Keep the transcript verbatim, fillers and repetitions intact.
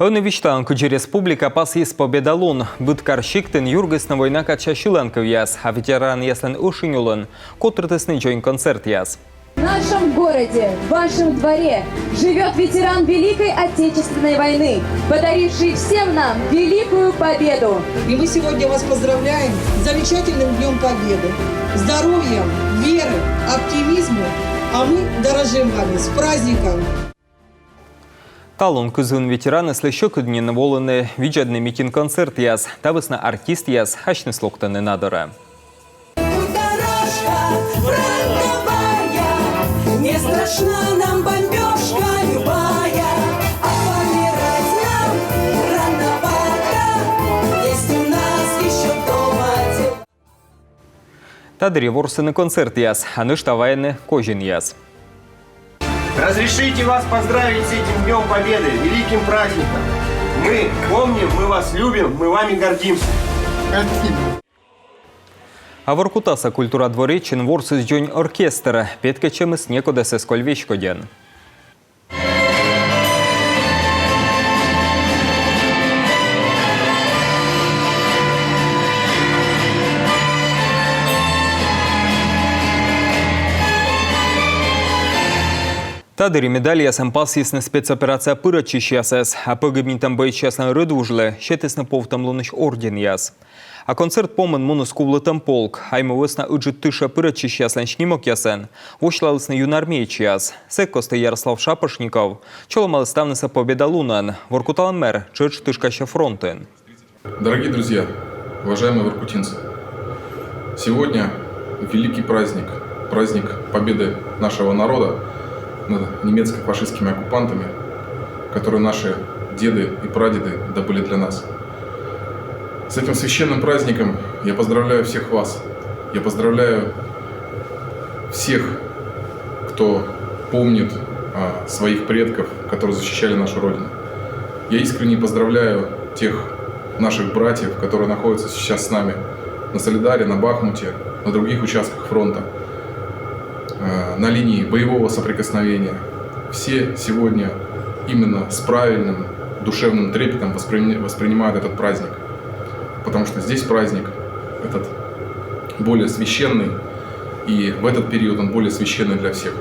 Ӧні висьталам, кыдзи республика пасйис Победа лун. Быд кар сиктын юргисны война кадся сьыланкывъяс, а ветеранъяслӧн ӧшинь улын котыртісны дзонь концертъяс. В нашем городе, в вашем дворе живет ветеран Великой Отечественной войны, подаривший всем нам великую победу. И мы сегодня вас поздравляем с замечательным Днём Победы, здоровья, веры, оптимизма, а мы дорожим вами. С праздником! Талун кызвын ветеранъяслы сьӧкыд нин волыны видзӧдны митинг-концертъяс. Та вӧсна артистъяс асьныс локтӧны на дорӧ. Дорожка фронтовая, не страшна нам бомбёжка любая, а помирать нам рановато, есть у нас ещё дома дела. Та дырйи ворсӧны концертъяс, а нӧшта вайӧны козинъяс. Разрешите вас поздравить с этим Днём Победы, великим праздником! Мы помним, мы вас любим, мы вами гордимся! А Воркутаса культура дворецын ворсіс дзонь оркестр. Петкӧдчӧмыс некодӧс эз коль веськодьӧн. Та дырйи медальясӧн пасйисны спецоперацияӧ пырӧдчысьясӧс, а пӧгибнитӧм боечьяслӧн рӧдвужлы сетісны Повтӧмлунысь орденъяс. А концерт помын муніс Кувлытӧм полк. Айму вӧсна Ыджыд тышӧ пырӧдчысьяслӧн снимокъясӧн восьлалісны юнармеечьяс. Сэк кості Ярослав Шапошников чолӧмаліс ставнысӧ Победа лунӧн. Воркуталӧн мэр тшӧтш тышкасьӧ фронтын. Дорогие друзья, уважаемые воркутинцы, сегодня великий праздник, праздник победы нашего народа над немецко-фашистскими оккупантами, который наши деды и прадеды добыли для нас. С этим священным праздником я поздравляю всех вас. Я поздравляю всех, кто помнит, а, своих предков, которые защищали нашу Родину. Я искренне поздравляю тех наших братьев, которые находятся сейчас с нами на Солидаре, на Бахмуте, на других участках фронта, э, на линии боевого соприкосновения. Все сегодня именно с правильным душевным трепетом воспри-, воспринимают этот праздник, потому что здесь праздник этот более священный, и в этот период он более священный для всех.